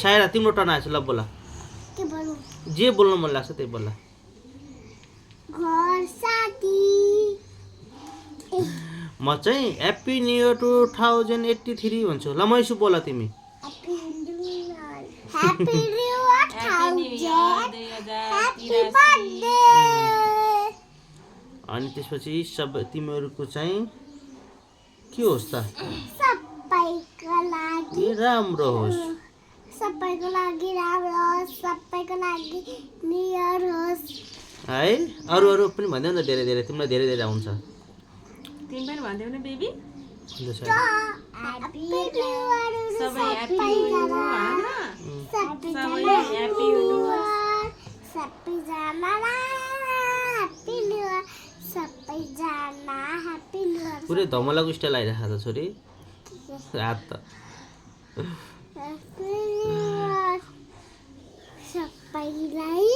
सायरा तिम्रो टर्न आएछ ल बोल के बोलूं जे बोल्न मन लाग्छ त्यही बोल घर साथी म चाहिँ ह्याप्पी न्यू इयर 2083 भन्छु ल मैसु बोल तिमी happy new year happy new year happy birthday अनि त्यसपछि सब तिमीहरूको चाहिँ के होस् त सबैको लागि राम्रो होस् सबैको लागि राम्रो होस् सबैको लागि न्यू इयर होस् है अरू अरू पनि भन्दै न धेरै धेरै तिमीलाई धेरै धेरै आउँछ तिमी पनि भन्दैौ न बेबी अन्त छ। हैप्पी न्यू इयर सबै ह्याप्पी न्यू इयर भन न सबै ह्याप्पी न्यू इयर सबैजना ह्याप्पी न्यू इयर सबैजना ह्याप्पी न्यू इयर पुरै धमलाको स्टाइल आइरहेको छ छोरी हात त ह्याप्पी न्यू इयर सबैलाई